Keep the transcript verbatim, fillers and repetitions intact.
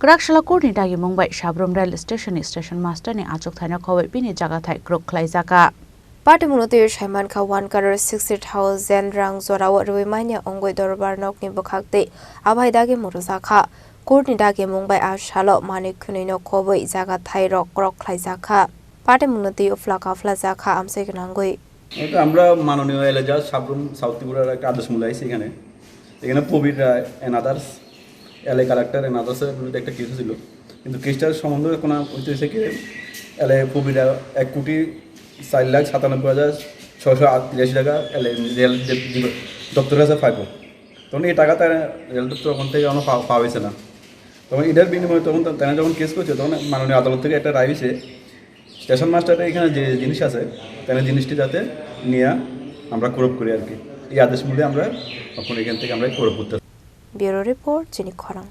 Kwrak salo court ni dagimung bai Sabrum rail station ni station master ni achuk thaino khoboi bini jaga thai kwrwk khlai jakha. Patimungno twiwi saimankha one crore sixty thousand rang jorao rwui manya wngwi dorbar nokni bwkhak tei abai dagimung rwjakha. Court ni dagimung bai a salo manwi khwnwino khoboi jaga thai rok kwrwk khlai jakha. Patimungno twiwi phlaka phlajakha amchai gwnangwi. এটা আমরা মাননীয় এলএ জজ সাবরুম সাউথ ত্রিপুরার একটা আদেশ মূলে আইছি এখানে। এখানে প্রবীর Roy and others, LA collector and others এর বিরুদ্ধে একটা কেস ছিল। কিন্তু কেসটার সম্বন্ধে এখন হইতে হয়েছে কি, এলএ প্রবীর রায় এক কোটি চার লাখ সাতানব্বই হাজার ছয়শো আটত্রিশ টাকা এলএ রেল দে-, দিবে-, দপ্তরের কাছে পাইব। তখন এই টাকা তারা রেল দপ্তর ওখান থেকে এখনো পাওয়া, পাওয়া হয়েছে না। তখন এটার বিনিময়ে তখন তা-, তারা যখন কেস করছে, তখন মাননীয় আদালত থেকে একটা রায় হয়েছে, স্টেশন মাস্টার এখানে যে জিনিস আছে, তারা জিনিসটি যাতে নিয়ে আমরা কুরুপ করি আর কি। এই আদেশ মূলে আমরা এখন এখান থেকে আমরা কুরুপ করতে Bureau report, Chini Khorang.